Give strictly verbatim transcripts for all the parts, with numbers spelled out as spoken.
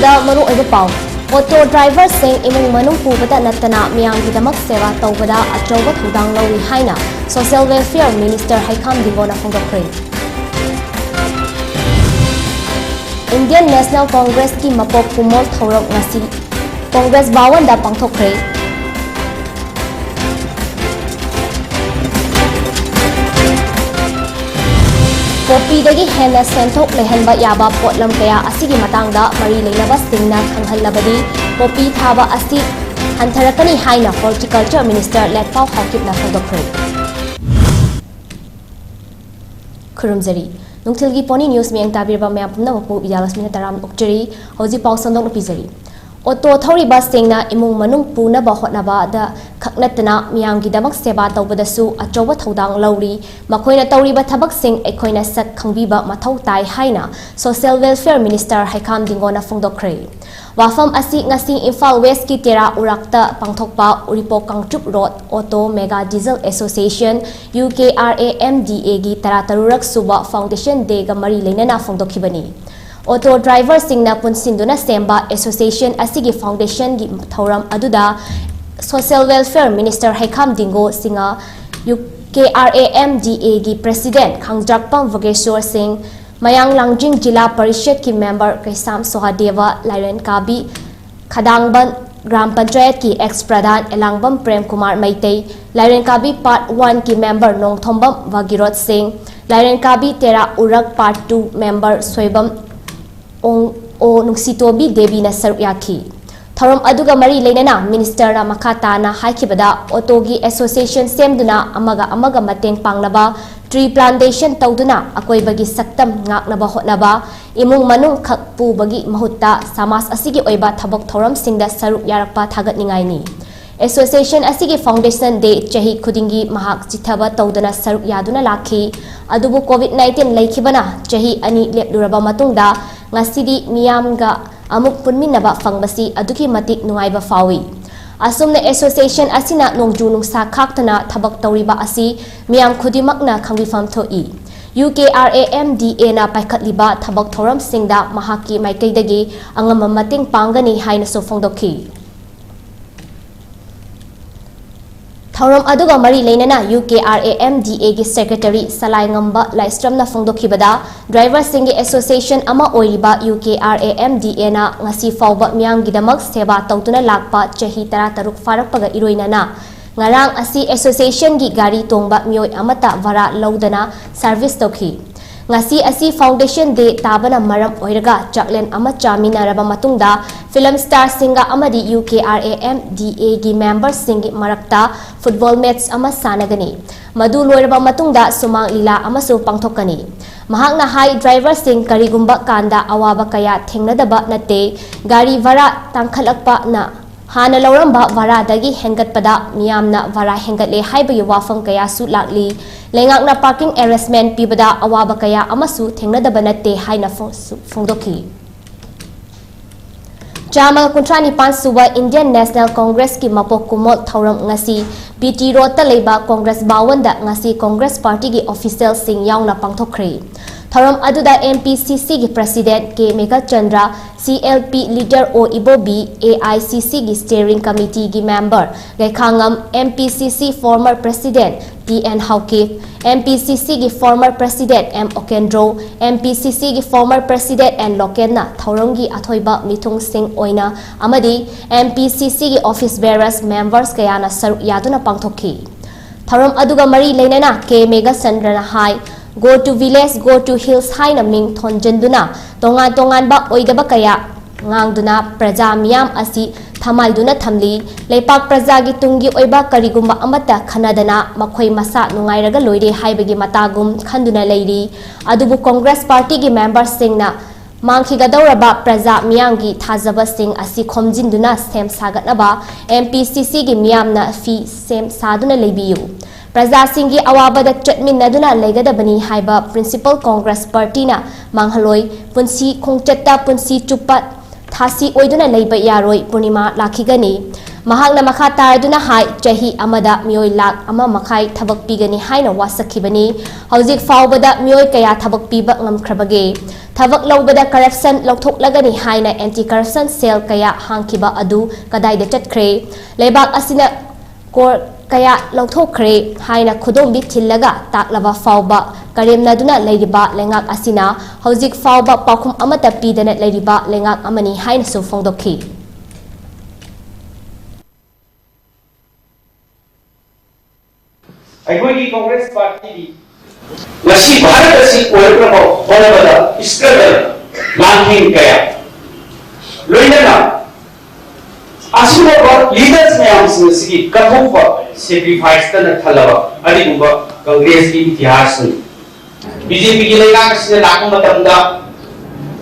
ꯗ ꯃꯔꯨꯑꯣꯏꯕ ꯄꯥꯎ꯫ ꯑꯣꯇꯣ ꯗ꯭ꯔꯥꯏꯚꯔꯁꯤꯡ ꯏꯃꯨꯡ ꯃꯅꯨꯡ ꯄꯨꯕꯇ ꯅꯠꯇꯅ ꯃꯤꯌꯥꯝꯒꯤꯗꯃꯛ ꯁꯦꯕꯥ ꯇꯧꯕꯗ ꯑꯆꯧꯕ ꯊꯧꯗꯥꯡ ꯂꯧꯔꯤ ꯍꯥꯏꯅ ꯁꯣꯁꯤꯌꯦꯜ ꯋꯦꯜꯐꯤꯌꯔ ꯃꯤꯅꯤꯁꯇꯔ ꯍꯩꯈꯥꯝ ꯗꯤꯡꯒꯣꯅ ꯐꯣꯡꯗꯣꯛꯈ꯭ꯔꯦ꯫ ꯏꯟꯗꯤꯌꯟ ꯅꯦꯁꯅꯦꯜ ꯀꯣꯡꯒ꯭ꯔꯦꯁꯀꯤ ꯃꯄꯣꯛ ꯀꯨꯝꯑꯣꯜ ꯊꯧꯔꯝ ꯉꯁꯤ ꯀꯣꯡꯒ꯭ꯔꯦꯁ ꯚꯋꯟꯗ ꯄꯥꯡꯊꯣꯛꯈ꯭ꯔꯦ꯫ ꯄꯣꯄꯤꯗꯒꯤ ꯍꯦꯟꯅ ꯁꯦꯟꯊꯣꯛ ꯂꯩꯍꯟꯕ ꯌꯥꯕ ꯄꯣꯠꯂꯝ ꯀꯌꯥ ꯑꯁꯤꯒꯤ ꯃꯇꯥꯡꯗ ꯃꯔꯤ ꯂꯩꯅꯕꯁꯤꯡꯅ ꯈꯪꯍꯜꯂꯕꯗꯤ ꯄꯣꯄꯤ ꯊꯥꯕ ꯑꯁꯤ ꯍꯟꯊꯔꯛꯀꯅꯤ ꯍꯥꯏꯅ ꯍꯣꯔꯇꯤꯀꯜꯆꯔ ꯃꯤꯅꯤꯁꯇꯔ ꯂꯦꯠꯄꯥꯎ ꯍꯥꯎꯀꯤꯞꯅ ꯐꯣꯡꯗꯣꯛꯈ꯭ꯔꯦ꯫ ꯈꯨꯔꯨꯝꯖꯔꯤ꯫ ꯅꯨꯡꯊꯤꯜꯒꯤ ꯄꯣꯅꯤ ꯅ꯭ꯌꯨꯁ ꯃꯤꯠꯌꯦꯡ ꯇꯥꯕꯤꯔꯕ ꯃꯌꯥꯝ ꯄꯨꯝꯅꯃꯛꯄꯨ ꯕꯤꯗ꯭ꯌꯥꯂꯛꯁꯃꯤꯅ ꯇꯔꯥꯝꯅ ꯑꯣꯛꯆꯔꯤ꯫ ꯍꯧꯖꯤꯛ ꯄꯥꯎ ꯁꯟꯗꯣꯛꯅ ꯄꯤꯖꯔꯤ꯫ ꯑꯣꯇꯣ ꯊꯧꯔꯤꯕꯁꯤꯡꯅ ꯏꯃꯨꯡ ꯃꯅꯨꯡ ꯄꯨꯅꯕ ꯍꯣꯠꯅꯕꯗ ꯈꯛ ꯅꯠꯇꯅ ꯃꯤꯌꯥꯝꯒꯤꯗꯃꯛ ꯁꯦꯕꯥ ꯇꯧꯕꯗꯁꯨ ꯑꯆꯧꯕ ꯊꯧꯗꯥꯡ ꯂꯧꯔꯤ꯫ ꯃꯈꯣꯏꯅ ꯇꯧꯔꯤꯕ ꯊꯕꯛꯁꯤꯡ ꯑꯩꯈꯣꯏꯅ ꯁꯛ ꯈꯪꯕꯤꯕ ꯃꯊꯧ ꯇꯥꯏ ꯍꯥꯏꯅ ꯁꯣꯁꯤꯌꯦꯜ ꯋꯦꯜꯐꯤꯌꯔ ꯃꯤꯅꯤꯁꯇꯔ ꯍꯩꯈꯥꯝ ꯗꯤꯡꯒꯣꯅ ꯐꯣꯡꯗꯣꯛꯈ꯭ꯔꯦ꯫ ꯋꯥꯐꯝ ꯑꯁꯤ ꯉꯁꯤ ꯏꯝꯐꯥꯜ ꯋꯦꯁꯀꯤ ꯇꯦꯔꯥ ꯎꯔꯥꯛꯇ ꯄꯥꯡꯊꯣꯛꯄ Uripok Kangchup road auto mega diesel association, U K R A M D ꯑꯦꯒꯤ ꯇꯔꯥꯇꯔꯨꯛꯔꯛ ꯁꯨꯕ ꯐꯥꯎꯟꯗꯦꯁꯟ ꯗꯦꯒ ꯃꯔꯤ ꯂꯩꯅꯅ ꯐꯣꯡꯗꯣꯛꯈꯤꯕꯅꯤ꯫ ꯑꯣꯇꯣ ꯗ꯭ꯔꯥꯏꯚꯔꯁꯤꯡꯅ ꯄꯨꯟꯁꯤꯟꯗꯨꯅ ꯁꯦꯝꯕ ꯑꯦꯁꯣꯁꯤꯌꯦꯁꯟ ꯑꯁꯤꯒꯤ ꯐꯥꯎꯟꯗꯦꯁꯟꯒꯤ ꯊꯧꯔꯝ ꯑꯗꯨꯗ social welfare minister Heikham Dingo Singh, U K R A M D ꯑꯦꯒꯤ ꯄ꯭ꯔꯦꯁꯤꯗꯦꯟꯠ ꯈꯥꯡꯖ꯭ꯔꯥꯛꯄꯝ ꯚꯣꯒꯦꯁꯣꯔ ꯁꯤꯡ, ꯃꯌꯥꯡ ꯂꯥꯡꯖꯤꯡ ꯖꯤꯂꯥ ꯄꯔꯤꯁꯠꯀꯤ ꯃꯦꯝꯕꯔ ꯀꯩꯁꯥꯝ ꯁꯣꯍꯥꯗꯦꯕ, ꯂꯥꯏꯔꯦꯟ ꯀꯥꯕꯤ ꯈꯗꯥꯡꯕꯟ ꯒ꯭ꯔꯥꯝ ꯄꯟꯆꯥꯌꯠꯀꯤ ꯑꯦꯛꯁ ꯄ꯭ꯔꯙꯥꯟ ꯑꯦꯂꯥꯡꯕꯝ ꯄ꯭ꯔꯦꯝ ꯀꯨꯃꯥꯔ ꯃꯩꯇꯩ, ꯂꯥꯏꯔꯦꯟ ꯀꯥꯕꯤ ꯄꯥꯔꯠ ꯋꯥꯟꯒꯤ member Nongthombam Bhagirath Singh, Lairen Kabi Tera Urak part two member Soibam ꯑꯣꯡ-, ꯑꯣ ꯅꯨꯡꯁꯤꯇꯣꯝꯕꯤ ꯗꯦꯕꯤꯅ ꯁꯔꯨꯛ ꯌꯥꯈꯤ꯫ ꯊꯧꯔꯝ ꯑꯗꯨꯒ ꯃꯔꯤ ꯂꯩꯅꯅ ꯃꯤꯅꯤꯁꯇꯔꯅ ꯃꯈꯥ ꯇꯥꯅ ꯍꯥꯏꯈꯤꯕꯗ, ꯑꯣꯇꯣꯒꯤ ꯑꯦꯁꯣꯁꯤꯌꯦꯁꯟ ꯁꯦꯝꯗꯨꯅ ꯑꯃꯒ ꯑꯃꯒ ꯃꯇꯦꯡ ꯄꯥꯡꯅꯕ, ꯇ꯭ꯔꯤ ꯄ꯭ꯂꯥꯟꯇꯦꯁꯟ ꯇꯧꯗꯨꯅ ꯑꯀꯣꯏꯕꯒꯤ ꯁꯛꯇꯝ ꯉꯥꯛꯅꯕ ꯍꯣꯠꯅꯕ, ꯏꯃꯨꯡ ꯃꯅꯨꯡ ꯈꯛ ꯄꯨꯕꯒꯤ ꯃꯍꯨꯠꯇ ꯁꯃꯥꯖ ꯑꯁꯤꯒꯤ ꯑꯣꯏꯕ ꯊꯕꯛ ꯊꯧꯔꯝꯁꯤꯡꯗ ꯁꯔꯨꯛ ꯌꯥꯔꯛꯄ ꯊꯥꯒꯠꯅꯤꯡꯉꯥꯏꯅꯤ꯫ ꯑꯦꯁꯣꯁꯤꯌꯦꯁꯟ ꯑꯁꯤꯒꯤ ꯐꯥꯎꯟꯗꯦꯁꯟ ꯗꯦ ꯆꯍꯤ ꯈꯨꯗꯤꯡꯒꯤ ꯃꯍꯥꯛ ꯆꯤꯊꯕ ꯇꯧꯗꯨꯅ ꯁꯔꯨꯛ ꯌꯥꯗꯨꯅ ꯂꯥꯛꯈꯤ꯫ ꯑꯗꯨꯕꯨ ꯀꯣꯚꯤꯗ ꯅꯥꯏꯟꯇꯤꯟ ꯂꯩꯈꯤꯕꯅ ꯆꯍꯤ ꯑꯅꯤ ꯂꯦꯞꯂꯨꯔꯕ ꯃꯇꯨꯡꯗ ꯉꯁꯤꯗꯤ ꯃꯤꯌꯥꯝꯒ ꯑꯃꯨꯛ ꯄꯨꯟꯃꯤꯟꯅꯕ ꯐꯪꯕꯁꯤ ꯑꯗꯨꯛꯀꯤ ꯃꯇꯤꯛ ꯅꯨꯡꯉꯥꯏꯕ ꯐꯥꯎꯏ꯫ ꯑꯁꯨꯝꯅ ꯑꯦꯁꯣꯁꯤꯌꯦꯁꯟ ꯑꯁꯤꯅ ꯅꯣꯡꯖꯨ ꯅꯨꯡꯁꯥ ꯈꯥꯛꯇꯅ ꯊꯕꯛ ꯇꯧꯔꯤꯕ ꯑꯁꯤ ꯃꯤꯌꯥꯝ ꯈꯨꯗꯤꯡꯃꯛꯅ ꯈꯪꯕꯤꯐꯝ ꯊꯣꯛꯏ꯫ UKRAMDAꯅ ꯄꯥꯏꯈꯠꯂꯤꯕ ꯊꯕꯛ ꯊꯧꯔꯝꯁꯤꯡꯗ ꯃꯍꯥꯛꯀꯤ ꯃꯥꯏꯀꯩꯗꯒꯤ ꯑꯉꯝꯕ ꯃꯇꯦꯡ ꯄꯥꯡꯒꯅꯤ ꯍꯥꯏꯅꯁꯨ ꯐꯣꯡꯗꯣꯛꯈꯤ꯫ ꯊꯧꯔꯝ ꯑꯗꯨꯒ ꯃꯔꯤ ꯂꯩꯅꯅ UKRAMDAꯒꯤ Secretary ꯁꯂꯥꯏꯉꯝꯕ ꯂꯥꯏꯁ꯭ꯔꯝꯅ ꯐꯣꯡꯗꯣꯛꯈꯤꯕꯗ, driverꯁꯤꯡꯒꯤ association ꯑꯃ ꯑꯣꯏꯔꯤꯕ UKRAMDAꯅ ꯉꯁꯤ ꯐꯥꯎꯕ ꯃꯤꯌꯥꯝꯒꯤꯗꯃꯛ ꯁꯦꯕꯥ ꯇꯧꯗꯨꯅ ꯂꯥꯛꯄ ꯆꯍꯤ ꯇꯔꯥꯇꯔꯨꯛ ꯐꯥꯔꯛꯄꯒ ꯏꯔꯣꯏꯅꯅ, ꯉꯔꯥꯡ ꯑꯁꯤ associationꯒꯤ ꯒꯥꯔꯤ ꯇꯣꯡꯕ ꯃꯤꯑꯣꯏ ꯑꯃꯠꯇ ꯚꯔꯥ ꯂꯧꯗꯅ service ꯇꯧꯈꯤ꯫ ꯉꯁꯤ ꯑꯁꯤ Foundation Day ꯇꯥꯕꯅ ꯃꯔꯝ ꯑꯣꯏꯔꯒ ꯆꯥꯛꯂꯦꯟ ꯑꯃ ꯆꯥꯃꯤꯟꯅꯔꯕ ꯃꯇꯨꯡꯗ, film starꯁꯤꯡꯒ ꯑꯃꯗꯤ UKRAMDAꯒꯤ memberꯁꯤꯡꯒꯤ ꯃꯔꯛꯇ football match ꯑꯃ ꯁꯥꯟꯅꯒꯅꯤ꯫ ꯃꯗꯨ ꯂꯣꯏꯔꯕ ꯃꯇꯨꯡꯗ ꯁꯨꯃꯥꯡ ꯂꯤꯂꯥ ꯑꯃꯁꯨ ꯄꯥꯡꯊꯣꯛꯀꯅꯤ꯫ ꯃꯍꯥꯛꯅ ꯍꯥꯏ, driverꯁꯤꯡ ꯀꯔꯤꯒꯨꯝꯕ ꯀꯥꯟꯗ ꯑꯋꯥꯕ ꯀꯌꯥ ꯊꯦꯡꯅꯗꯕ ꯅꯠꯇꯦ꯫ ꯒꯥꯔꯤ ꯚꯔꯥ ꯇꯥꯡꯈꯠꯂꯛꯄꯅ ꯍꯥꯟꯅ ꯂꯧꯔꯝꯕ ꯚꯔꯥꯗꯒꯤ ꯍꯦꯟꯒꯠꯄꯗ ꯃꯤꯌꯥꯝꯅ ꯚꯔꯥ ꯍꯦꯟꯒꯠꯂꯦ ꯍꯥꯏꯕꯒꯤ ꯋꯥꯐꯝ ꯀꯌꯥꯁꯨ ꯂꯥꯛꯂꯤ꯫ ꯂꯩꯉꯥꯛꯅ parking arrangement ꯄꯤꯕꯗ ꯑꯋꯥꯕ ꯀꯌꯥ ꯑꯃꯁꯨ ꯊꯦꯡꯅꯗꯕ ꯅꯠꯇꯦ ꯍꯥꯏꯅ ꯐꯣꯡ-, ꯐꯣꯡꯗꯣꯛꯈꯤ꯫ ꯆꯥꯃ ꯀꯨꯟꯊ꯭ꯔꯥ ꯅꯤꯄꯥꯟ ꯁꯨꯕ Indian National Congressꯀꯤ ꯃꯄꯣꯛ ꯀꯨꯝꯑꯣꯜ ꯊꯧꯔꯝ ꯉꯁꯤ BT Roadꯇ ꯂꯩꯕ Congress ꯚꯋꯟꯗ ꯉꯁꯤ Congress Partyꯒꯤ officialꯁꯤꯡ ꯌꯥꯎꯅ ꯄꯥꯡꯊꯣꯛꯈ꯭ꯔꯦ꯫ ꯊꯧꯔꯝ ꯑꯗꯨꯗ MPCCꯒꯤ President K Meghachandra, CLP leader O Ibobi, AICCꯒꯤ Steering Committeeꯒꯤ member ꯒꯩꯈꯥꯉꯝ, MPCC former President T N Haokip, MPCCꯒꯤ former President M Okendro, MPCCꯒꯤ former President N Lokenna ꯊꯧꯔꯝꯒꯤ ꯑꯊꯣꯏꯕ ꯃꯤꯊꯨꯡꯁꯤꯡ ꯑꯣꯏꯅ ꯑꯃꯗꯤ MPCCꯒꯤ office bearers, members ꯀꯌꯥꯅ ꯁꯔꯨꯛ ꯌꯥꯗꯨꯅ ꯄꯥꯡꯊꯣꯛꯈꯤ꯫ ꯊꯧꯔꯝ ꯑꯗꯨꯒ ꯃꯔꯤ ꯂꯩꯅꯅ K Meghachandraꯅ high, "Go to village, go to hills" ꯍꯥꯏꯅ ꯃꯤꯡ ꯊꯣꯟꯖꯤꯟꯗꯨꯅ ꯇꯣꯉꯥꯟ ꯇꯣꯉꯥꯟꯕ ꯑꯣꯏꯗꯕ ꯀꯌꯥ ꯉꯥꯡꯗꯨꯅ ꯄ꯭ꯔꯖꯥ ꯃꯤꯌꯥꯝ ꯑꯁꯤ ꯊꯃꯥꯏꯗꯨꯅ ꯊꯝꯂꯤ꯫ ꯂꯩꯄꯥꯛ ꯄ꯭ꯔꯖꯥꯒꯤ ꯇꯨꯡꯒꯤ ꯑꯣꯏꯕ ꯀꯔꯤꯒꯨꯝꯕ ꯑꯃꯠꯇ ꯈꯟꯅꯗꯅ ꯃꯈꯣꯏ ꯃꯁꯥ ꯅꯨꯡꯉꯥꯏꯔꯒ ꯂꯣꯏꯔꯦ ꯍꯥꯏꯕꯒꯤ ꯃꯇꯥꯒꯨꯝ ꯈꯟꯗꯨꯅ ꯂꯩꯔꯤ꯫ ꯑꯗꯨꯕꯨ Congress Partyꯒꯤ memberꯁꯤꯡꯅ ꯃꯥꯡꯈꯤꯒꯗꯧꯔꯕ ꯄ꯭ꯔꯖꯥ ꯃꯤꯌꯥꯝꯒꯤ ꯊꯥꯖꯕꯁꯤꯡ ꯑꯁꯤ ꯈꯣꯝꯖꯤꯟꯗꯨꯅ ꯁꯦꯝ ꯁꯥꯒꯠꯅꯕ MPCCꯒꯤ ꯃꯤꯌꯥꯝꯅ ꯐꯤ ꯁꯦꯝ ꯁꯥꯗꯨꯅ ꯂꯩꯕꯤꯌꯨ꯫ ꯄ꯭ꯔꯖꯥꯁꯤꯡꯒꯤ ꯑꯋꯥꯕꯗ ꯆꯠꯃꯤꯟꯅꯗꯨꯅ ꯂꯩꯒꯗꯕꯅꯤ ꯍꯥꯏꯕ principle Congress Partyꯅ ꯃꯥꯡꯍꯜꯂꯣꯏ꯫ ꯄꯨꯟꯁꯤ ꯈꯣꯡꯆꯠꯇ ꯄꯨꯟꯁꯤ ꯆꯨꯞꯄ ꯊꯥꯁꯤ ꯑꯣꯏꯗꯨꯅ ꯂꯩꯕ ꯌꯥꯔꯣꯏ꯫ ꯄꯨꯔꯅꯤꯃꯥ ꯂꯥꯛꯈꯤꯒꯅꯤ꯫ ꯃꯍꯥꯛꯅ ꯃꯈꯥ ꯇꯥꯔꯗꯨꯅ ꯍꯥꯏ, ꯆꯍꯤ ꯑꯃꯗ ꯃꯤꯑꯣꯏ ꯂꯥꯈ ꯑꯃ ꯃꯈꯥꯏ ꯊꯕꯛ ꯄꯤꯒꯅꯤ ꯍꯥꯏꯅ ꯋꯥꯁꯛꯈꯤꯕꯅꯤ꯫ ꯍꯧꯖꯤꯛ ꯐꯥꯎꯕꯗ ꯃꯤꯑꯣꯏ ꯀꯌꯥ ꯊꯕꯛ ꯄꯤꯕ ꯉꯝꯈ꯭ꯔꯕꯒꯦ? ꯊꯕꯛ ꯂꯧꯕꯗ ꯀꯔꯞꯁꯟ ꯂꯧꯊꯣꯛꯂꯒꯅꯤ ꯍꯥꯏꯅ ꯑꯦꯟꯇꯤ ꯀꯔꯞꯁꯟ ꯁꯦꯜ ꯀꯌꯥ ꯍꯥꯡꯈꯤꯕ ꯑꯗꯨ ꯀꯗꯥꯏꯗ ꯆꯠꯈ꯭ꯔꯦ? ꯂꯩꯕꯥꯛ ꯑꯁꯤꯅ ꯀꯣꯔ ꯀꯌꯥ ꯂꯧꯊꯣꯛꯈ꯭ꯔꯦ ꯍꯥꯏꯅ ꯈꯨꯗꯣꯝꯕꯤ ꯊꯤꯜꯂꯒ ꯇꯥꯛꯂꯕ ꯐꯥꯎꯕ ꯀꯔꯦꯝꯅꯗꯨꯅ ꯂꯩꯔꯤꯕ ꯂꯩꯉꯥꯛ ꯑꯁꯤꯅ ꯍꯧꯖꯤꯛ ꯐꯥꯎꯕ ꯄꯥꯎꯈꯨꯝ ꯑꯃꯠꯇ ꯄꯤꯗꯅ ꯂꯩꯔꯤꯕ ꯂꯩꯉꯥꯛ ꯑꯃꯅꯤ ꯍꯥꯏꯅꯁꯨ ꯐꯣꯡꯗꯣꯛꯈꯤ꯫ ꯑꯩꯈꯣꯏꯒꯤ ꯀꯣꯡꯒ꯭ꯔꯦꯁ ꯄꯥꯔꯇꯤꯗꯤ ꯉꯁꯤ ꯚꯥꯔꯠ ꯑꯁꯤ ꯑꯣꯏꯔꯛꯅꯕ ꯍꯣꯠꯅꯕꯗ ꯏꯁꯇ꯭ꯔꯒꯜ, ꯂꯥꯟꯊꯦꯡ ꯀꯌꯥ, ꯂꯣꯏꯅꯅ ꯑꯁꯤꯒꯨꯝꯂꯕ ꯂꯤꯗꯔꯁ ꯃꯌꯥꯝꯁꯤꯡ ꯑꯁꯤꯒꯤ ꯀꯠꯊꯣꯛꯄ, ꯁꯦꯀ꯭ꯔꯤꯐꯥꯏꯁꯇꯅ ꯊꯜꯂꯕ ꯑꯗꯨꯒꯨꯝꯕ ꯀꯪꯒ꯭ꯔꯦꯁꯀꯤ ꯏꯇꯤꯍꯥꯁꯅꯤ꯫ ꯕꯤ ꯖꯦ ꯄꯤꯒꯤ ꯂꯩꯉꯥꯛ ꯑꯁꯤꯅ ꯂꯥꯛꯄ ꯃꯇꯝꯗ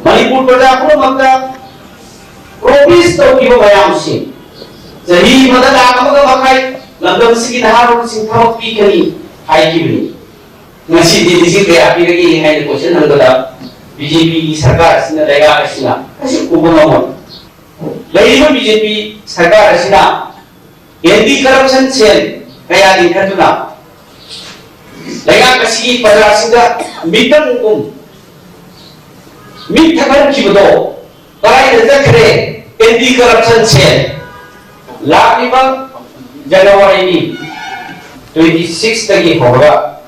ꯃꯅꯤꯄꯨꯔ ꯄ꯭ꯔꯖꯥ ꯄꯨꯝꯅꯃꯛꯇ ꯄ꯭ꯔꯣꯃꯤꯁ ꯇꯧꯈꯤꯕ ꯃꯌꯥꯝꯁꯤꯡ, ꯆꯍꯤ ꯑꯃꯗ ꯂꯥꯈ ꯑꯃꯒ ꯃꯈꯥꯏ ꯂꯝꯗꯝꯁꯤꯒꯤ ꯅꯍꯥꯔꯣꯜꯁꯤꯡ ꯊꯕꯛ ꯄꯤꯒꯅꯤ ꯍꯥꯏꯈꯤꯕꯅꯤ꯫ ꯉꯁꯤꯗꯤ ꯂꯤꯁꯤꯡ ꯀꯌꯥ ꯄꯤꯔꯒꯦ ꯍꯥꯏꯅ ꯀꯣꯏꯁꯟ ꯍꯪꯕꯗ, ꯕꯤ ꯖꯦ ꯄꯤꯒꯤ ꯁꯔꯀꯥꯔ ꯑꯁꯤꯅ, ꯂꯩꯉꯥꯛ ꯑꯁꯤꯅ ꯀꯩꯁꯨ ꯈꯨꯝꯕ ꯉꯝꯃꯣꯏ꯫ ꯂꯩꯔꯤꯕ ꯕꯤ ꯖꯦ ꯄꯤ ꯁꯔꯀꯥꯔ ꯑꯁꯤꯅ ꯑꯦꯟꯇꯤ ꯀꯔꯞꯁꯟ ꯁꯦꯜ ꯀꯌꯥ ꯂꯤꯡꯈꯠꯇꯨꯅ ꯂꯩꯉꯥꯛ ꯑꯁꯤꯒꯤ ꯄ꯭ꯔꯖꯥꯁꯤꯡꯗ ꯃꯤꯇꯝꯒꯨꯝ ꯃꯤꯠ ꯊꯛꯍꯟꯈꯤꯕꯗꯣ ꯀꯗꯥꯏꯗ ꯆꯠꯈ꯭ꯔꯦ? ꯑꯦꯟꯇꯤ ꯀꯔꯞꯁꯟ ꯁꯦꯜ ꯂꯥꯛꯂꯤꯕ ꯖꯅꯋꯥꯔꯤꯒꯤ ꯇ꯭ꯋꯦꯟꯇꯤ ꯁꯤꯛꯁꯇꯒꯤ ꯍꯧꯔꯒ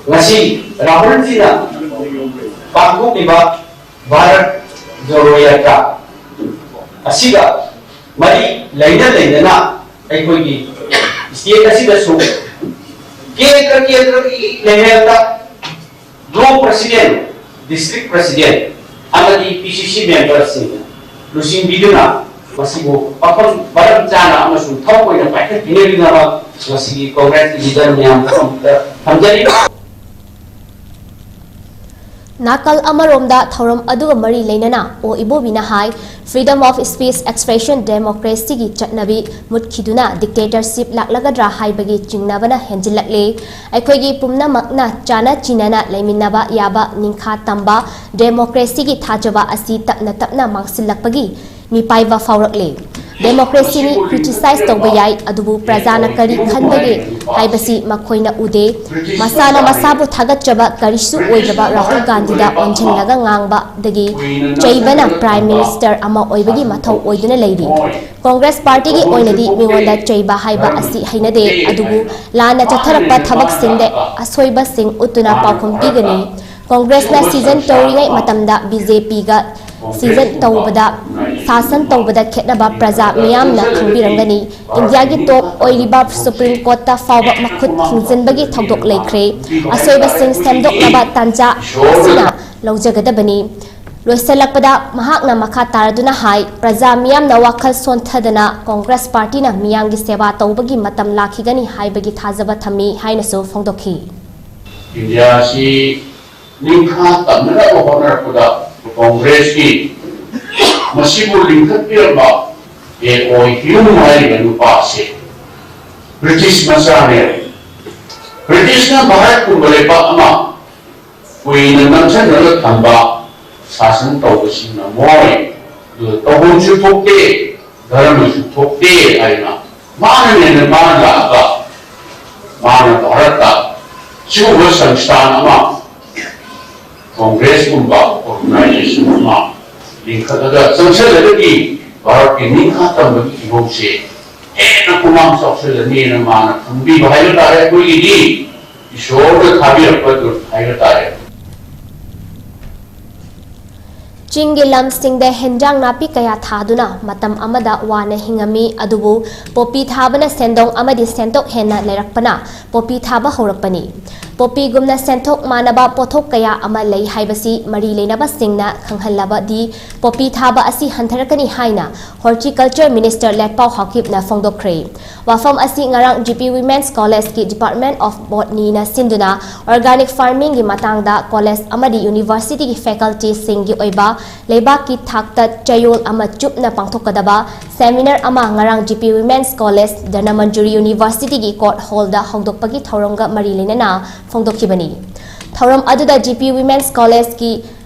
ꯉꯁꯤ ꯔꯥꯍꯨꯜꯖꯤꯅ ꯄꯥꯡꯊꯣꯛꯂꯤꯕ ꯚꯥꯔꯠ ꯖꯣꯔꯣ ꯌꯥꯇ꯭ꯔꯥ ꯑꯁꯤꯒ ꯃꯔꯤ ꯂꯩꯅ ꯂꯩꯅꯅ ꯑꯩꯈꯣꯏꯒꯤ ꯁ꯭ꯇꯦꯠ ꯑꯁꯤꯗꯁꯨ ꯀꯦꯟꯗ꯭ꯔ ꯀꯦꯟꯗ꯭ꯔꯒꯤ ꯂꯦꯚꯦꯜꯗ ꯕ꯭ꯂꯣꯛ ꯄ꯭ꯔꯁꯤꯗꯦꯟ, ꯗꯤꯁꯇ꯭ꯔꯤꯛ ꯄ꯭ꯔꯁꯤꯗꯦꯟ ꯑꯃꯗꯤ ꯄꯤ ꯁꯤ ꯁꯤ ꯃꯦꯝꯕꯔꯁꯤꯡꯅ ꯂꯨꯆꯤꯡꯕꯤꯗꯨꯅ ꯃꯁꯤꯕꯨ ꯃꯐꯝ ꯃꯔꯝ ꯆꯥꯅ ꯑꯃꯁꯨꯡ ꯊꯧ ꯑꯣꯏꯅ ꯄꯥꯏꯈꯠꯄꯤꯅꯕꯒꯤꯗꯃꯛ ꯉꯁꯤꯒꯤ ꯀꯣꯡꯒ꯭ꯔꯦꯁꯀꯤ ꯂꯤꯗꯔ ꯃꯌꯥꯝ ꯄꯨꯝꯅꯃꯛꯇ ꯊꯝꯖꯔꯤ꯫ ꯅꯥꯀꯜ ꯑꯃꯔꯣꯝꯗ ꯊꯧꯔꯝ ꯑꯗꯨꯒ ꯃꯔꯤ ꯂꯩꯅꯅ ꯑꯣ ꯏꯕꯣꯕꯤꯅ ꯍꯥꯏ, Freedom of Speech Expression Democracy ꯒꯤ ꯆꯠꯅꯕꯤ ꯃꯨꯠꯈꯤꯗꯨꯅ dictatorship ꯂꯥꯛꯂꯒꯗ꯭ꯔꯥ ꯍꯥꯏꯕꯒꯤ ꯆꯤꯡꯅꯕꯅ ꯍꯦꯟꯖꯤꯜꯂꯛꯂꯦ꯫ ꯑꯩꯈꯣꯏꯒꯤ ꯄꯨꯝꯅꯃꯛꯅ ꯆꯥꯅ ꯆꯤꯟꯅꯅ ꯂꯩꯃꯤꯟꯅꯕ ꯌꯥꯕ ꯅꯤꯡꯈꯥ ꯇꯝꯕ democracy ꯒꯤ ꯊꯥꯖꯕ ꯑꯁꯤ ꯇꯞꯅ ꯇꯞꯅ ꯃꯥꯡꯁꯤꯜꯂꯛꯄꯒꯤ ꯃꯤꯄꯥꯏꯕ ꯐꯥꯎꯔꯛꯂꯦ꯫ ꯗꯦꯃꯣꯀ꯭ꯔꯦꯁꯤꯅꯤ, ꯀ꯭ꯔꯤꯇꯤꯁꯥꯏꯖ ꯇꯧꯕ ꯌꯥꯏ, ꯑꯗꯨꯕꯨ ꯄ꯭ꯔꯖꯥꯅ ꯀꯔꯤ ꯈꯟꯕꯒꯦ ꯍꯥꯏꯕꯁꯤ ꯃꯈꯣꯏꯅ ꯎꯗꯦ꯫ ꯃꯁꯥꯅ ꯃꯁꯥꯕꯨ ꯊꯥꯒꯠꯆꯕ ꯀꯔꯤꯁꯨ ꯑꯣꯏꯗ꯭ꯔꯕ ꯔꯥꯍꯨꯜ ꯒꯥꯟꯙꯤꯗ ꯑꯣꯟꯁꯤꯜꯂꯒ ꯉꯥꯡꯕꯗꯒꯤ ꯆꯩꯕꯅ ꯄ꯭ꯔꯥꯏꯝ ꯃꯤꯅꯤꯁꯇꯔ ꯑꯃ ꯑꯣꯏꯕꯒꯤ ꯃꯊꯧ ꯑꯣꯏꯗꯨꯅ ꯂꯩꯔꯤ꯫ ꯀꯣꯡꯒ꯭ꯔꯦꯁ ꯄꯥꯔꯇꯤꯒꯤ ꯑꯣꯏꯅꯗꯤ ꯃꯤꯉꯣꯟꯗ ꯆꯩꯕ ꯍꯥꯏꯕ ꯑꯁꯤ ꯍꯩꯅꯗꯦ, ꯑꯗꯨꯕꯨ ꯂꯥꯟꯅ ꯆꯠꯊꯔꯛꯄ ꯊꯕꯛꯁꯤꯡꯗ ꯑꯁꯣꯏꯕꯁꯤꯡ ꯎꯠꯇꯨꯅ ꯄꯥꯎꯈꯨꯝ ꯄꯤꯒꯅꯤ꯫ ꯀꯣꯡꯒ꯭ꯔꯦꯁꯅ ꯁꯤꯖꯟ ꯇꯧꯔꯤꯉꯩ ꯃꯇꯝꯗ ꯕꯤ ꯖꯦ ꯄꯤꯒ ꯁꯤꯖꯟ ꯇꯧꯕꯗ, ꯁꯥꯁꯟ ꯇꯧꯕꯗ ꯈꯦꯠꯅꯕ ꯄ꯭ꯔꯖꯥ ꯃꯤꯌꯥꯝꯅ ꯈꯪꯕꯤꯔꯝꯒꯅꯤ꯫ ꯏꯟꯗꯤꯌꯥꯒꯤ ꯇꯣꯞ ꯑꯣꯏꯔꯤꯕ ꯁꯨꯄ꯭ꯔꯤꯝ ꯀꯣꯔꯠꯇ ꯐꯥꯎꯕ ꯃꯈꯨꯠ ꯊꯤꯡꯖꯤꯟꯕꯒꯤ ꯊꯧꯗꯣꯛ ꯂꯩꯈ꯭ꯔꯦ꯫ ꯑꯁꯣꯏꯕꯁꯤꯡ ꯁꯦꯝꯗꯣꯛꯅꯕ ꯇꯥꯟꯖꯥ ꯑꯁꯤꯅ ꯂꯧꯖꯒꯗꯕꯅꯤ꯫ ꯂꯣꯏꯁꯤꯜꯂꯛꯄꯗ ꯃꯍꯥꯛꯅ ꯃꯈꯥ ꯇꯥꯔꯗꯨꯅ ꯍꯥꯏ, ꯄ꯭ꯔꯖꯥ ꯃꯤꯌꯥꯝꯅ ꯋꯥꯈꯜ ꯁꯣꯟꯊꯗꯅ ꯀꯣꯡꯒ꯭ꯔꯦꯁ ꯄꯥꯔꯇꯤꯅ ꯃꯤꯌꯥꯝꯒꯤ ꯁꯦꯕꯥ ꯇꯧꯕꯒꯤ ꯃꯇꯝ ꯂꯥꯛꯈꯤꯒꯅꯤ ꯍꯥꯏꯕꯒꯤ ꯊꯥꯖꯕ ꯊꯝꯃꯤ ꯍꯥꯏꯅꯁꯨ ꯐꯣꯡꯗꯣꯛꯈꯤ꯫ ꯏꯟꯗꯤꯌꯥ ꯑꯁꯤ ꯅꯤꯡꯈꯥ ꯇꯝꯅꯅꯕ ꯍꯣꯠꯅꯔꯛꯄꯗ ꯀꯣꯡꯒ꯭ꯔꯦꯁꯀꯤ ꯃꯁꯤꯕꯨ ꯂꯤꯡꯈꯠꯄꯤꯔꯝꯕ ꯑꯦ ꯑꯣ ꯍ꯭ꯌꯨꯝ ꯍꯥꯏꯔꯤꯕ ꯅꯨꯄꯥ ꯑꯁꯤ ꯕ꯭ꯔꯤꯇꯤꯁ ꯃꯆꯥꯅꯦ꯫ ꯕ꯭ꯔꯤꯇꯤꯁꯅ ꯚꯥꯔꯠꯀꯨꯝꯕ ꯂꯩꯕꯥꯛ ꯑꯃ ꯀꯨꯏꯅ ꯅꯝꯁꯤꯟꯅꯔꯒ ꯊꯝꯕ ꯁꯥꯁꯟ ꯇꯧꯕꯁꯤ ꯉꯝꯃꯣꯏ꯫ ꯑꯗꯨꯒ ꯇꯧꯐꯝꯁꯨ ꯊꯣꯛꯇꯦ, ꯙꯔꯃꯁꯨ ꯊꯣꯛꯇꯦ ꯍꯥꯏꯅ ꯃꯥꯅ ꯍꯦꯟꯅ ꯃꯥꯅ ꯂꯥꯛꯑꯒ ꯃꯥꯅ ꯚꯥꯔꯠꯇ ꯁꯤꯒꯨꯝꯕ ꯁꯪꯁꯊꯥꯟ ꯑꯃ, ꯀꯣꯡꯒ꯭ꯔꯦꯁꯀꯨꯝꯕ ꯑꯣꯔꯒꯅꯥꯏꯖꯦꯁꯟ ꯑꯃ ꯂꯤꯡꯈꯠꯂꯒ ꯆꯪꯁꯤꯜꯂꯒꯗꯤ ꯚꯥꯔꯠꯀꯤ ꯅꯤꯡꯈꯥ ꯇꯝꯕꯒꯤ ꯏꯍꯧꯁꯦ ꯍꯦꯟꯅ ꯈꯨꯃꯥꯡ ꯆꯥꯎꯁꯤꯜꯂꯅꯤꯅ ꯃꯥꯅ ꯈꯪꯕꯤꯕ ꯍꯥꯏꯕ ꯇꯥꯔꯦ꯫ ꯑꯩꯈꯣꯏꯒꯤꯗꯤ ꯏꯁꯣꯔꯅ ꯊꯥꯕꯤꯔꯛꯄ ꯗꯨꯠ ꯍꯥꯏꯕ ꯇꯥꯔꯦ꯫ ꯆꯤꯡꯒꯤ ꯂꯝꯁꯤꯡꯗ ꯍꯦꯟꯖꯥꯡ ꯅꯥꯄꯤ ꯀꯌꯥ ꯊꯥꯗꯨꯅ ꯃꯇꯝ ꯑꯃꯗ ꯋꯥꯅ ꯍꯤꯡꯉꯝꯃꯤ, ꯑꯗꯨꯕꯨ ꯄꯣꯄꯤ ꯊꯥꯕꯅ ꯁꯦꯟꯗꯣꯡ ꯑꯃꯗꯤ ꯁꯦꯟꯊꯣꯛ ꯍꯦꯟꯅ ꯂꯩꯔꯛꯄꯅ ꯄꯣꯄꯤ ꯊꯥꯕ ꯍꯧꯔꯛꯄꯅꯤ꯫ ꯄꯣꯄꯤꯒꯨꯝꯅ ꯁꯦꯟꯊꯣꯛ ꯃꯥꯟꯅꯕ ꯄꯣꯠꯊꯣꯛ ꯀꯌꯥ ꯑꯃ ꯂꯩ ꯍꯥꯏꯕꯁꯤ ꯃꯔꯤ ꯂꯩꯅꯕꯁꯤꯡꯅ ꯈꯪꯍꯜꯂꯕꯗꯤ ꯄꯣꯄꯤ ꯊꯥꯕ ꯑꯁꯤ ꯍꯟꯊꯔꯛꯀꯅꯤ ꯍꯥꯏꯅ ꯍꯣꯔꯇꯤꯀꯜꯆꯔ ꯃꯤꯅꯤꯁꯇꯔ ꯂꯦꯠꯄꯥꯎ ꯍꯥꯎꯀꯤꯞꯅ ꯐꯣꯡꯗꯣꯛꯈ꯭ꯔꯦ꯫ ꯋꯥꯐꯝ ꯑꯁꯤ ꯉꯔꯥꯡ ꯖꯤ ꯄꯤ ꯋꯤꯃꯦꯟꯁ ꯀꯣꯂꯦꯖꯀꯤ ꯗꯤꯄꯥꯔꯠꯃꯦꯟ ꯑꯣꯐ ꯕꯣꯠꯅꯤꯅ ꯁꯤꯟꯗꯨꯅ ꯑꯣꯔꯒꯥꯅꯤꯛ ꯐꯥꯔꯃꯤꯡꯒꯤ ꯃꯇꯥꯡꯗ ꯀꯣꯂꯦꯖ ꯑꯃꯗꯤ ꯌꯨꯅꯤꯚꯔꯁꯤꯇꯤꯒꯤ ꯐꯦꯀꯜꯇꯤꯁꯤꯡꯒꯤ ꯑꯣꯏꯕ ꯂꯩꯕꯥꯛꯀꯤ ꯊꯥꯛꯇ ꯆꯌꯣꯜ ꯑꯃ ꯆꯨꯞꯅ ꯄꯥꯡꯊꯣꯛꯀꯗꯕ ꯁꯦꯃꯤꯅꯥꯔ ꯑꯃ ꯉꯔꯥꯡ G P women's college Dhanamanjuri ꯌꯨꯅꯤꯚꯔꯁꯤꯇꯤꯒꯤ ꯀꯣꯔꯠ ꯍꯣꯜꯗ ꯍꯧꯗꯣꯛꯄꯒꯤ ꯊꯧꯔꯝꯒ ꯃꯔꯤ ꯂꯩꯅꯅ ꯐꯣꯡꯗꯣꯛꯈꯤꯕꯅꯤ꯫ ꯊꯧꯔꯝ ꯑꯗꯨꯗ ꯖꯤ ꯄꯤ ꯋꯤꯃꯦꯟꯁ ꯀꯣꯂꯦꯖꯀꯤ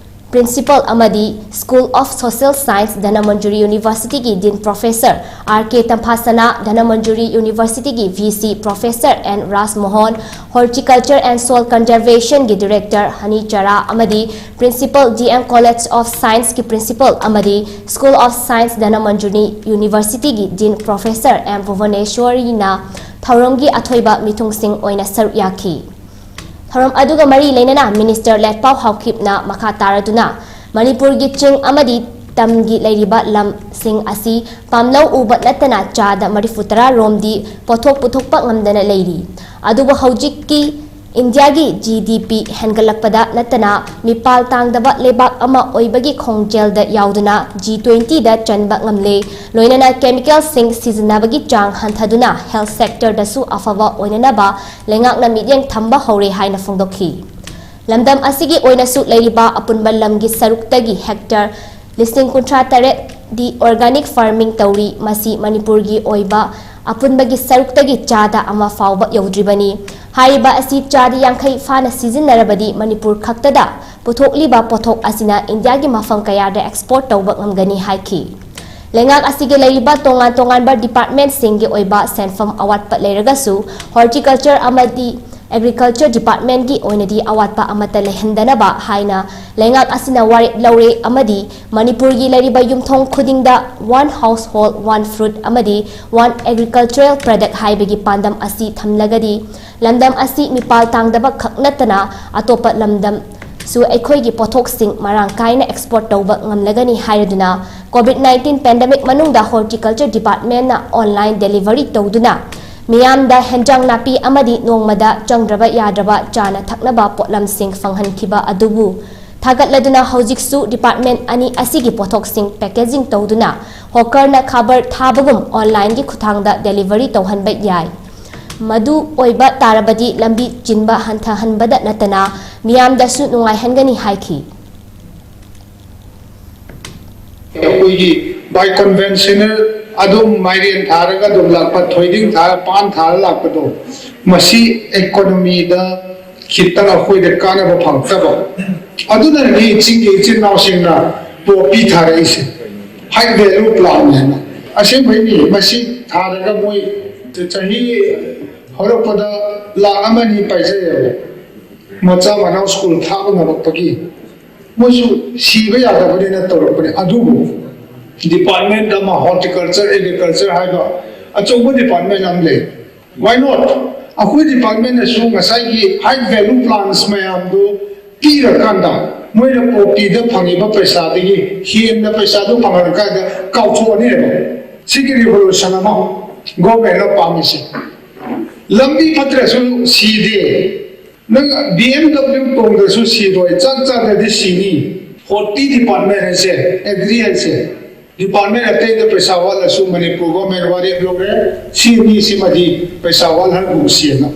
Principal ꯑꯃꯗꯤ School of Social Science, Dhanamanjuri University ꯒꯤ Dean Professor R K ꯇꯝꯐꯥꯁꯅꯥ, Dhanamanjuri University ꯒꯤ V C Professor N ꯔꯥꯖꯃꯣꯍꯟ, Horticulture and Soil Conservation ꯒꯤ Director ꯍꯅꯤ ꯆꯔꯥ ꯑꯃꯗꯤ Principal D M College of Science ꯀꯤ Principal ꯑꯃꯗꯤ School of Science, Dhanamanjuri University ꯒꯤ Dean Professor M ꯚꯨꯕꯅꯦꯁ꯭ꯋꯔꯤꯅ ꯊꯧꯔꯝꯒꯤ ꯑꯊꯣꯏꯕ ꯃꯤꯊꯨꯡꯁꯤꯡ ꯑꯣꯏꯅ ꯁꯔꯨꯛ ꯌꯥꯈꯤ꯫ ꯊꯧꯔꯝ ꯑꯗꯨꯒ ꯃꯔꯤ ꯂꯩꯅꯅ Minister ꯂꯦꯠꯄꯥꯎ ꯍꯥꯎꯀꯤꯞꯅ ꯃꯈꯥ ꯇꯥꯔꯗꯨꯅ ꯃꯅꯤꯄꯨꯔꯒꯤ ꯆꯤꯡ ꯑꯃꯗꯤ ꯇꯝꯒꯤ ꯂꯩꯔꯤꯕ ꯂꯝꯁꯤꯡ ꯑꯁꯤ ꯄꯥꯝꯂꯧ ꯎꯕ ꯅꯠꯇꯅ ꯆꯥꯗ ꯃꯔꯤꯐꯨ ꯇꯔꯥ ꯔꯣꯝꯗꯤ ꯄꯣꯠꯊꯣꯛ ꯄꯨꯊꯣꯛꯄ ꯉꯝꯗꯅ ꯂꯩꯔꯤ꯫ ꯑꯗꯨꯕꯨ ꯍꯧꯖꯤꯛꯀꯤ ꯏꯟꯗꯤꯌꯥꯒꯤ G D P ꯍꯦꯟꯒꯠꯂꯛꯄꯗ ꯅꯠꯇꯅ ꯃꯤꯄꯥꯜ ꯇꯥꯡꯗꯕ ꯂꯩꯕꯥꯛ ꯑꯃ ꯑꯣꯏꯕꯒꯤ ꯈꯣꯡꯖꯦꯜꯗ ꯌꯥꯎꯗꯨꯅ G twenty ꯗ ꯆꯟꯕ ꯉꯝꯂꯦ꯫ ꯂꯣꯏꯅꯅ chemical ꯁꯤꯡ ꯁꯤꯖꯤꯟꯅꯕꯒꯤ ꯆꯥꯡ ꯍꯟꯊꯗꯨꯅ health sector ꯗꯁꯨ ꯑꯐꯕ ꯑꯣꯏꯅꯅꯕ ꯂꯩꯉꯥꯛꯅ ꯃꯤꯠꯌꯦꯡ ꯊꯝꯕ ꯍꯧꯔꯦ ꯍꯥꯏꯅ ꯐꯣꯡꯗꯣꯛꯈꯤ꯫ ꯂꯝꯗꯝ ꯑꯁꯤꯒꯤ ꯑꯣꯏꯅꯁꯨ ꯂꯩꯔꯤꯕ ꯑꯄꯨꯟꯕ ꯂꯝꯒꯤ ꯁꯔꯨꯛꯇꯒꯤ hectare ꯂꯤꯁꯤꯡ ꯀꯨꯟꯊ꯭ꯔꯥ ꯇꯔꯦꯠ ꯗꯤ organic farming ꯇꯧꯔꯤ꯫ ꯃꯁꯤ ꯃꯅꯤꯄꯨꯔꯒꯤ ꯑꯣꯏꯕ ꯑꯄꯨꯟꯕꯒꯤ ꯁꯔꯨꯛꯇꯒꯤ ꯆꯥꯗ ꯑꯃ ꯐꯥꯎꯕ ꯌꯧꯗ꯭ꯔꯤꯕꯅꯤ꯫ ꯍꯥꯏꯔꯤꯕ ꯑꯁꯤ ꯆꯥꯗ ꯌꯥꯡꯈꯩ ꯐꯥꯅ ꯁꯤꯖꯤꯟꯅꯔꯕꯗꯤ ꯃꯅꯤꯄꯨꯔ ꯈꯛꯇꯗ ꯄꯨꯊꯣꯛꯂꯤꯕ ꯄꯣꯠꯊꯣꯛ ꯑꯁꯤꯅ ꯏꯟꯗꯤꯌꯥꯒꯤ ꯃꯐꯝ ꯀꯌꯥꯗ export ꯇꯧꯕ ꯉꯝꯒꯅꯤ ꯍꯥꯏꯈꯤ꯫ ꯂꯩꯉꯥꯛ ꯑꯁꯤꯒꯤ ꯂꯩꯔꯤꯕ ꯇꯣꯉꯥꯟ ꯇꯣꯉꯥꯟꯕ department ꯁꯤꯡꯒꯤ ꯑꯣꯏꯕ ꯁꯦꯟꯐꯝ ꯑꯋꯥꯠꯄ ꯂꯩꯔꯒꯁꯨ horticulture ꯑꯃꯗꯤ agriculture department ꯀꯤ ꯑꯣꯏꯅꯗꯤ ꯑꯋꯥꯠꯄ ꯑꯃꯠꯇ ꯂꯩꯍꯟꯗꯅꯕ ꯍꯥꯏꯅ ꯂꯩꯉꯥꯛ ꯑꯁꯤꯅ ꯋꯥꯔꯦꯞ ꯂꯧꯔꯦ ꯑꯃꯗꯤ ꯃꯅꯤꯄꯨꯔꯒꯤ ꯂꯩꯔꯤꯕ ꯌꯨꯝꯊꯣꯡ ꯈꯨꯗꯤꯡꯗ One Household, One Fruit ꯑꯃꯗꯤ One Agricultural Product ꯍꯥꯏꯕꯒꯤ ꯄꯥꯟꯗꯝ ꯑꯁꯤ ꯊꯝꯂꯒꯗꯤ ꯂꯝꯗꯝ ꯑꯁꯤ ꯃꯤꯄꯥꯜ ꯇꯥꯡꯗꯕ ꯈꯛ ꯅꯠꯇꯅ ꯑꯇꯣꯞꯄ ꯂꯝꯗꯝꯁꯨ ꯑꯩꯈꯣꯏꯒꯤ ꯄꯣꯠꯊꯣꯛꯁꯤꯡ ꯃꯔꯥꯡ ꯀꯥꯏꯅ export ꯇꯧꯕ ꯉꯝꯂꯒꯅꯤ ꯍꯥꯏꯔꯗꯨꯅ COVID nineteen pandemic ꯃꯅꯨꯡꯗ horticulture department ꯅ online delivery ꯇꯧꯗꯨꯅ ꯃꯤꯌꯥꯝꯗ ꯍꯦꯟꯖꯥꯡ ꯅꯥꯄꯤ ꯑꯃꯗꯤ ꯅꯣꯡꯃꯗ ꯆꯪꯗ꯭ꯔꯕ ꯌꯥꯗ꯭ꯔꯕ ꯆꯥꯅ ꯊꯛꯅꯕ ꯄꯣꯠꯂꯝꯁꯤꯡ ꯐꯪꯍꯟꯈꯤꯕ ꯑꯗꯨꯕꯨ ꯊꯥꯒꯠꯂꯗꯨꯅ ꯍꯧꯖꯤꯛꯁꯨ department ꯑꯅꯤ ꯑꯁꯤꯒꯤ ꯄꯣꯠꯊꯣꯛꯁꯤꯡ packaging ꯇꯧꯗꯨꯅ hawker ꯅ ꯈꯕꯔ ꯊꯥꯕꯒꯨꯝ online ꯒꯤ ꯈꯨꯠꯊꯥꯡꯗ delivery ꯇꯧꯍꯟꯕ ꯌꯥꯏ꯫ ꯃꯗꯨ ꯑꯣꯏꯕ ꯇꯥꯔꯕꯗꯤ ꯂꯝꯕꯤ ꯆꯤꯟꯕ ꯍꯟꯊꯍꯟꯕꯗ ꯅꯠꯇꯅ ꯃꯤꯌꯥꯝꯗꯁꯨ ꯅꯨꯡꯉꯥꯏꯍꯟꯒꯅꯤ ꯍꯥꯏꯈꯤ꯫ ꯑꯩꯈꯣꯏꯒꯤ by conventional ꯑꯗꯨꯝ ꯃꯥꯏꯔꯦꯟ ꯊꯥꯔꯒ ꯑꯗꯨꯝ ꯂꯥꯛꯄ, ꯊꯣꯏꯗꯤꯡ ꯊꯥꯔ, ꯄꯥꯟ ꯊꯥꯔ ꯂꯥꯛꯄꯗꯣ, ꯃꯁꯤ economy ꯗ ꯈꯤꯇꯪ ꯑꯩꯈꯣꯏꯗ ꯀꯥꯟꯅꯕ ꯐꯪꯉꯛꯇꯕ꯫ ꯑꯗꯨꯅꯅꯤ ꯆꯤꯡꯒꯤ ꯏꯆꯤꯟ ꯏꯅꯥꯎꯁꯤꯡꯅ ꯄꯣꯄꯤ ꯊꯥꯔꯛꯏꯁꯦ, ꯍꯥꯏ ꯚꯦꯂꯨ ꯄ꯭ꯂꯥꯟꯅꯦꯅ꯫ ꯑꯁꯦꯡꯕꯩꯅꯤ, ꯃꯁꯤ ꯊꯥꯔꯒ ꯃꯣꯏ ꯆꯍꯤ ꯍꯧꯔꯛꯄꯗ ꯂꯥꯛ ꯑꯃ ꯑꯅꯤ ꯄꯥꯏꯖꯩꯌꯦꯕ, ꯃꯆꯥ ꯃꯅꯥꯎ ꯁ꯭ꯀꯨꯜ ꯊꯥꯕ ꯉꯝꯃꯛꯄꯒꯤ꯫ ꯃꯣꯏꯁꯨ ꯁꯤꯕ ꯌꯥꯗꯕꯅꯤꯅ ꯇꯧꯔꯛꯄꯅꯦ꯫ ꯑꯗꯨꯕꯨ ꯗꯤꯄꯥꯔꯠꯃꯦꯟ ꯑꯃ, ꯍꯣꯔꯇꯤꯀꯜꯆꯔ, ꯑꯦꯒ꯭ꯔꯤꯀꯜꯆꯔ ꯍꯥꯏꯕ ꯑꯆꯧꯕ ꯗꯤꯄꯥꯔꯠꯃꯦꯟ ꯑꯃ ꯂꯩ꯫ Why not? ꯑꯩꯈꯣꯏ ꯗꯤꯄꯥꯔꯠꯃꯦꯟꯅꯁꯨ ꯉꯁꯥꯏꯒꯤ ꯍꯥꯏ ꯚꯦꯂꯨ ꯄ꯭ꯂꯥꯟꯁ ꯃꯌꯥꯝꯗꯨ ꯄꯤꯔꯀꯥꯟꯗ ꯃꯣꯏꯅ ꯄꯣꯄꯤꯗ ꯐꯪꯉꯤꯕ ꯄꯩꯁꯥꯗꯒꯤ ꯍꯦꯟꯅ ꯄꯩꯁꯥꯗꯨ ꯐꯪꯍꯜꯂꯀꯥꯟꯗ ꯀꯥꯎꯊꯣꯛꯑꯅꯦꯕ꯫ ꯁꯤꯒꯤ ꯔꯤꯚꯣꯂꯨꯁꯟ ꯑꯃ ꯒꯣꯔꯃꯦꯟꯅ ꯄꯥꯝꯃꯤꯁꯦ꯫ ꯂꯝꯕꯤ ꯐꯠꯇ꯭ꯔꯁꯨ ꯁꯤꯗꯦ, ꯅꯪ ꯕꯤ ꯑꯦꯝ ꯗꯕ꯭ꯂꯤꯎ ꯇꯣꯡꯗ꯭ꯔꯁꯨ ꯁꯤꯔꯣꯏ, ꯆꯥꯛ ꯆꯥꯗ꯭ꯔꯗꯤ ꯁꯤꯅꯤ꯫ ꯐꯣꯔꯇꯤ ꯗꯤꯄꯥꯔꯠꯃꯦꯟ ꯍꯥꯏꯁꯦ, ꯑꯦꯒ꯭ꯔꯤ ꯍꯥꯏꯁꯦ, ꯗꯤꯄꯥꯔꯠꯃꯦꯟ ꯑꯇꯩꯗ ꯄꯩꯁꯥ ꯋꯥꯠꯂꯁꯨ ꯃꯅꯤꯄꯨꯔ ꯒꯣꯔꯃꯦꯟ ꯋꯥꯔꯦꯞ ꯂꯧꯔꯦ, ꯁꯤ ꯑꯅꯤꯁꯤꯃꯗꯤ ꯄꯩꯁꯥ ꯋꯥꯠꯍꯟꯒꯨꯝꯁꯤꯅ꯫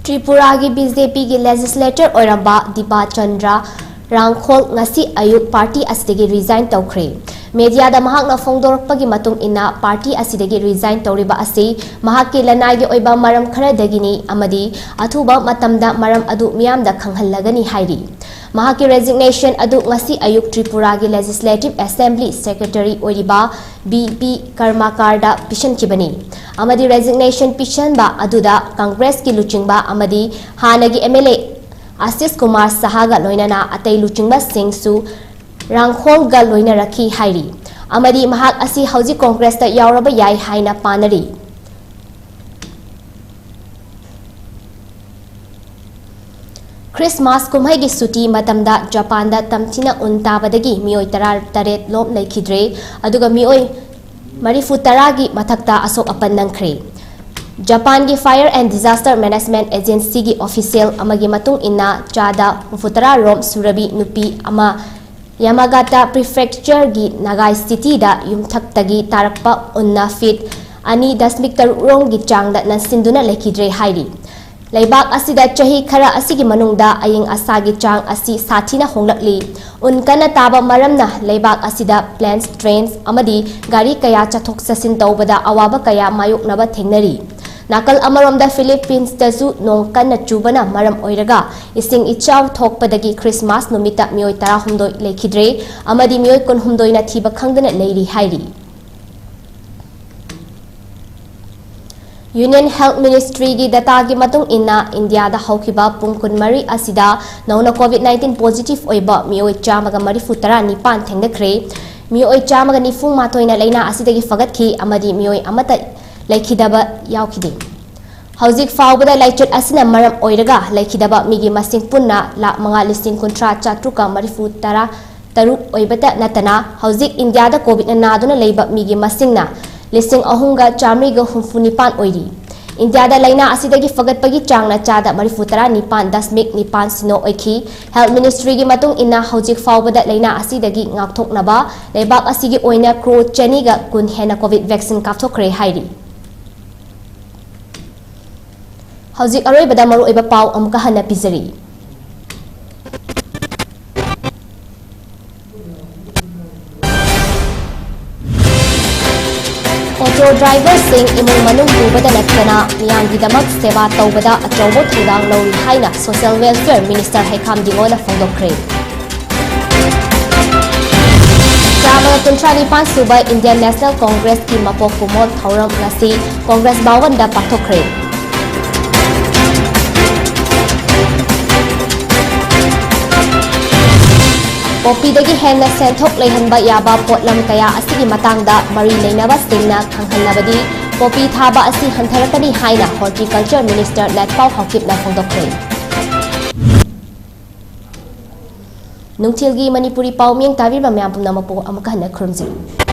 ꯇ꯭ꯔꯤꯄꯨꯔꯥꯒꯤ ꯕꯤ ꯖꯦ ꯄꯤꯒꯤ ꯂꯦꯖꯤꯁꯂꯦꯇꯔ ꯑꯣꯏꯔꯝꯕ ꯗꯤꯄꯥ ꯆꯟꯗ꯭ꯔ ꯔꯥꯡꯈꯣꯜ ꯉꯁꯤ ꯑꯌꯨꯛ ꯄꯥꯔꯇꯤ ꯑꯁꯤꯗꯒꯤ ꯔꯤꯖꯥꯏꯟ ꯇꯧꯈ꯭ꯔꯦ꯫ ꯃꯦꯗꯤꯌꯥꯗ ꯃꯍꯥꯛꯅ ꯐꯣꯡꯗꯣꯔꯛꯄꯒꯤ ꯃꯇꯨꯡ ꯏꯟꯅ, ꯄꯥꯔꯇꯤ ꯑꯁꯤꯗꯒꯤ ꯔꯤꯖꯥꯏꯟ ꯇꯧꯔꯤꯕ ꯑꯁꯤ ꯃꯍꯥꯛꯀꯤ ꯂꯅꯥꯏꯒꯤ ꯑꯣꯏꯕ ꯃꯔꯝ ꯈꯔꯗꯒꯤꯅꯤ ꯑꯃꯗꯤ ꯑꯊꯨꯕ ꯃꯇꯝꯗ ꯃꯔꯝ ꯑꯗꯨ ꯃꯤꯌꯥꯝꯗ ꯈꯪꯍꯜꯂꯒꯅꯤ ꯍꯥꯏꯔꯤ꯫ ꯃꯍꯥꯛꯀꯤ ꯔꯦꯖꯤꯒꯅꯦꯁꯟ ꯑꯗꯨ ꯉꯁꯤ ꯑꯌꯨꯛ ꯇ꯭ꯔꯤꯄꯨꯔꯥꯒꯤ ꯂꯦꯖꯤꯁꯂꯦꯇꯤꯚ ꯑꯦꯁꯦꯝꯕ꯭ꯂꯤ ꯁꯦꯀ꯭ꯔꯦꯇꯔꯤ ꯑꯣꯏꯔꯤꯕ ꯕꯤ ꯄꯤ ꯀꯔꯃꯥꯀꯥꯔꯗ ꯄꯤꯁꯤꯟꯈꯤꯕꯅꯤ ꯑꯃꯗꯤ ꯔꯦꯖꯤꯒꯅꯦꯁꯟ ꯄꯤꯁꯤꯟꯕ ꯑꯗꯨꯗ ꯀꯪꯒ꯭ꯔꯦꯁꯀꯤ ꯂꯨꯆꯤꯡꯕ ꯑꯃꯗꯤ ꯍꯥꯟꯅꯒꯤ ꯑꯦꯝ ꯑꯦꯜ ꯑꯦ ꯑꯁꯤꯁ ꯀꯨꯃꯥꯔ ꯁꯍꯥꯒ ꯂꯣꯏꯅꯅ ꯑꯇꯩ ꯂꯨꯆꯤꯡꯕꯁꯤꯡꯁꯨ ꯔꯥꯡꯈꯣꯜꯒ ꯂꯣꯏꯅꯔꯛꯈꯤ ꯍꯥꯏꯔꯤ ꯑꯃꯗꯤ ꯃꯍꯥꯛ ꯑꯁꯤ ꯍꯧꯖꯤꯛ ꯀꯪꯒ꯭ꯔꯦꯁꯇ ꯌꯥꯎꯔꯕ ꯌꯥꯏ ꯍꯥꯏꯅ ꯄꯥꯅꯔꯤ꯫ ꯈ꯭ꯔꯤꯁꯃꯥꯁ ꯀꯨꯝꯍꯩꯒꯤ ꯁꯨꯇꯤ ꯃꯇꯝꯗ ꯖꯄꯥꯟꯗ ꯇꯝꯊꯤꯅ ꯎꯟ ꯇꯥꯕꯗꯒꯤ ꯃꯤꯑꯣꯏ ꯇꯔꯥ ꯇꯔꯦꯠ ꯂꯣꯝ ꯂꯩꯈꯤꯗ꯭ꯔꯦ, ꯑꯗꯨꯒ ꯃꯤꯑꯣꯏ ꯃꯔꯤꯐꯨ ꯇꯔꯥꯒꯤ ꯃꯊꯛꯇ ꯑꯁꯣꯛ ꯑꯄꯟ ꯅꯪꯈ꯭ꯔꯦ꯫ ꯖꯄꯥꯟꯒꯤ Fire and Disaster Management Agencyꯒꯤ official ꯑꯃꯒꯤ ꯃꯇꯨꯡ ꯏꯟꯅ, ꯆꯥꯗ ꯍꯨꯝꯐꯨꯇꯔꯥ ꯔꯣꯝ ꯁꯨꯔꯕꯤ ꯅꯨꯄꯤ ꯑꯃ ꯌꯥꯃꯥꯒꯥꯇꯥ ꯄ꯭ꯔꯤꯐꯦꯛꯆꯔꯒꯤ ꯅꯥꯒꯥꯏ ꯁꯤꯇꯤꯗ ꯌꯨꯝꯊꯛꯇꯒꯤ ꯇꯥꯔꯛꯄ ꯎꯟꯅ ꯐꯤꯠ ꯑꯅꯤ ꯗꯁꯃꯤꯛ ꯇꯔꯨꯛ ꯔꯣꯝꯒꯤ ꯆꯥꯡꯗ ꯅꯟꯁꯤꯟꯗꯨꯅ ꯂꯩꯈꯤꯗ꯭ꯔꯦ ꯍꯥꯏꯔꯤ꯫ ꯂꯩꯕꯥꯛ ꯑꯁꯤꯗ ꯆꯍꯤ ꯈꯔ ꯑꯁꯤꯒꯤ ꯃꯅꯨꯡꯗ ꯑꯏꯪ ꯑꯁꯥꯒꯤ ꯆꯥꯡ ꯑꯁꯤ ꯁꯥꯊꯤꯅ ꯍꯣꯡꯂꯛꯂꯤ꯫ ꯎꯟ ꯀꯟꯅ ꯇꯥꯕ ꯃꯔꯝꯅ ꯂꯩꯕꯥꯛ ꯑꯁꯤꯗ planes, trains ꯑꯃꯗꯤ ꯒꯥꯔꯤ ꯀꯌꯥ ꯆꯠꯊꯣꯛ ꯆꯠꯁꯤꯟ ꯇꯧꯕꯗ ꯑꯋꯥꯕ ꯀꯌꯥ ꯃꯥꯌꯣꯛꯅꯕ ꯊꯦꯡꯅꯔꯤ꯫ ꯅꯥꯀꯜ ꯑꯃꯔꯣꯝꯗ, ꯐꯤꯂꯤꯄꯤꯟꯁꯇꯁꯨ ꯅꯣꯡ ꯀꯟꯅ ꯆꯨꯕꯅ ꯃꯔꯝ ꯑꯣꯏꯔꯒ ꯏꯁꯤꯡ ꯏꯆꯥꯎ ꯊꯣꯛꯄꯗꯒꯤ ꯈ꯭ꯔꯤꯁꯃꯥꯁ ꯅꯨꯃꯤꯠꯇ ꯃꯤꯑꯣꯏ ꯇꯔꯥꯍꯨꯝꯗꯣꯏ ꯂꯩꯈꯤꯗ꯭ꯔꯦ ꯑꯃꯗꯤ ꯃꯤꯑꯣꯏ ꯀꯨꯟꯍꯨꯝꯗꯣꯏꯅ ꯊꯤꯕ ꯈꯪꯗꯅ ꯂꯩꯔꯤ ꯍꯥꯏꯔꯤ꯫ Union Health Ministryꯒꯤ dataꯒꯤ ꯃꯇꯨꯡ ꯏꯟꯅ, ꯏꯟꯗꯤꯌꯥꯗ ꯍꯧꯈꯤꯕ ꯄꯨꯡ ꯀꯨꯟꯃꯔꯤ ꯑꯁꯤꯗ ꯅꯧꯅ COVID nineteen positive ꯑꯣꯏꯕ ꯃꯤꯑꯣꯏ ꯆꯥꯝꯃꯒ ꯃꯔꯤꯐꯨ ꯇꯔꯥ ꯅꯤꯄꯥꯟ ꯊꯦꯡꯅꯈ꯭ꯔꯦ꯫ ꯃꯤꯑꯣꯏ ꯆꯥꯝꯃꯒ ꯅꯤꯐꯨ ꯃꯥꯊꯣꯏꯅ ꯂꯥꯏꯅꯥ ꯑꯁꯤꯗꯒꯤ ꯐꯒꯠꯈꯤ ꯑꯃꯗꯤ ꯃꯤꯑꯣꯏ ꯑꯃꯠꯇ ꯂꯩꯈꯤꯗꯕ ꯌꯥꯎꯈꯤꯗꯦ꯫ ꯍꯧꯖꯤꯛ ꯐꯥꯎꯕꯗ ꯂꯥꯏꯆꯠ ꯑꯁꯤꯅ ꯃꯔꯝ ꯑꯣꯏꯔꯒ ꯂꯩꯈꯤꯗꯕ ꯃꯤꯒꯤ ꯃꯁꯤꯡ ꯄꯨꯟꯅ ꯂꯥꯈ ꯃꯉꯥ ꯂꯤꯁꯤꯡ ꯀꯨꯟꯊ꯭ꯔꯥ ꯆꯥꯇ꯭ꯔꯨꯛꯀ ꯃꯔꯤꯐꯨ ꯇꯔꯥ ꯇꯔꯨꯛ ꯑꯣꯏꯕꯇ ꯅꯠꯇꯅ, ꯍꯧꯖꯤꯛ ꯏꯟꯗꯤꯌꯥꯗ COVID ꯅꯥꯗꯨꯅ ꯂꯩꯕ ꯃꯤꯒꯤ ꯃꯁꯤꯡꯅ ꯂꯤꯁꯤꯡ ꯑꯍꯨꯝꯒ ꯆꯥꯃꯔꯤꯒ ꯍꯨꯝꯐꯨ ꯅꯤꯄꯥꯟ ꯑꯣꯏꯔꯤ꯫ ꯏꯟꯗꯤꯌꯥꯗ ꯂꯥꯏꯅꯥ ꯑꯁꯤꯗꯒꯤ ꯐꯒꯠꯄꯒꯤ ꯆꯥꯡꯅ ꯆꯥꯗ ꯃꯔꯤꯐꯨ ꯇꯔꯥ ꯅꯤꯄꯥꯟ ꯗꯁꯃꯤꯛ ꯅꯤꯄꯥꯟ ꯁꯤꯅꯣ ꯑꯣꯏꯈꯤ꯫ Health Ministryꯒꯤ ꯃꯇꯨꯡ ꯏꯟꯅ, ꯍꯧꯖꯤꯛ ꯐꯥꯎꯕꯗ ꯂꯥꯏꯅꯥ ꯑꯁꯤꯗꯒꯤ ꯉꯥꯛꯊꯣꯛꯅꯕ ꯂꯩꯕꯥꯛ ꯑꯁꯤꯒꯤ ꯑꯣꯏꯅ ꯀ꯭ꯔꯣꯔ ꯆꯅꯤꯒ ꯀꯨꯟ ꯍꯦꯟꯅ COVID vaccine ꯀꯥꯞꯊꯣꯛꯈ꯭ꯔꯦ ꯍꯥꯏꯔꯤ꯫ ꯍꯧꯖꯤꯛ ꯑꯔꯣꯏꯕꯗ ꯃꯔꯨꯑꯣꯏꯕ ꯄꯥꯎ ꯑꯃꯨꯛꯀ ꯍꯟꯅ ꯄꯤꯖꯔꯤ꯫ Auto driverꯁꯤꯡ ꯏꯃꯨꯡ ꯃꯅꯨꯡ ꯄꯨꯕꯗ ꯅꯠꯇꯅ ꯃꯤꯌꯥꯝꯒꯤꯗꯃꯛ ꯁꯦꯕꯥ ꯇꯧꯕꯗ ꯑꯆꯧꯕ ꯊꯧꯗꯥꯡ ꯂꯧꯔꯤ ꯍꯥꯏꯅ Social Welfare Minister ꯍꯩꯈꯥꯝ ꯗꯤꯉꯣꯅ ꯐꯣꯡꯗꯣꯛꯈ꯭ꯔꯦ꯫ ꯆꯥꯝꯃꯒ ꯀꯨꯟꯊ꯭ꯔꯥ ꯅꯤꯄꯥꯟ ꯁꯨꯕ Indian National Congressꯀꯤ ꯃꯄꯣꯛ ꯀꯨꯝꯑꯣꯜ ꯊꯧꯔꯝ ꯉꯁꯤ Congress ꯚꯋꯟꯗ ꯄꯥꯡꯊꯣꯛꯈ꯭ꯔꯦ꯫ ꯄꯣꯄꯤꯗꯒꯤ ꯍꯦꯟꯅ ꯁꯦꯟꯊꯣꯛ ꯂꯩꯍꯟꯕ ꯌꯥꯕ ꯄꯣꯠꯂꯝ ꯀꯌꯥ ꯑꯁꯤꯒꯤ ꯃꯇꯥꯡꯗ ꯃꯔꯤ ꯂꯩꯅꯕꯁꯤꯡꯅ ꯈꯪꯍꯟꯅꯕꯗꯤ ꯄꯣꯄꯤ ꯊꯥꯕ ꯑꯁꯤ ꯍꯟꯊꯔꯛꯀꯅꯤ ꯍꯥꯏꯅ Horticulture Minister ꯂꯦꯠꯄꯥꯎ ꯍꯥꯎꯀꯤꯞꯅ ꯐꯣꯡꯗꯣꯛꯈ꯭ꯔꯦ꯫ ꯅꯨꯡꯊꯤꯜꯒꯤ ꯃꯅꯤꯄꯨꯔꯤ ꯄꯥꯎ ꯃꯤꯌꯦꯡ ꯇꯥꯕꯤꯔꯤꯕ ꯃꯌꯥꯝ ꯄꯨꯝꯅꯃꯛꯄꯨ ꯑꯃꯨꯛꯀ ꯍꯟꯅ ꯈꯨꯔꯨꯝꯖꯔꯤ꯫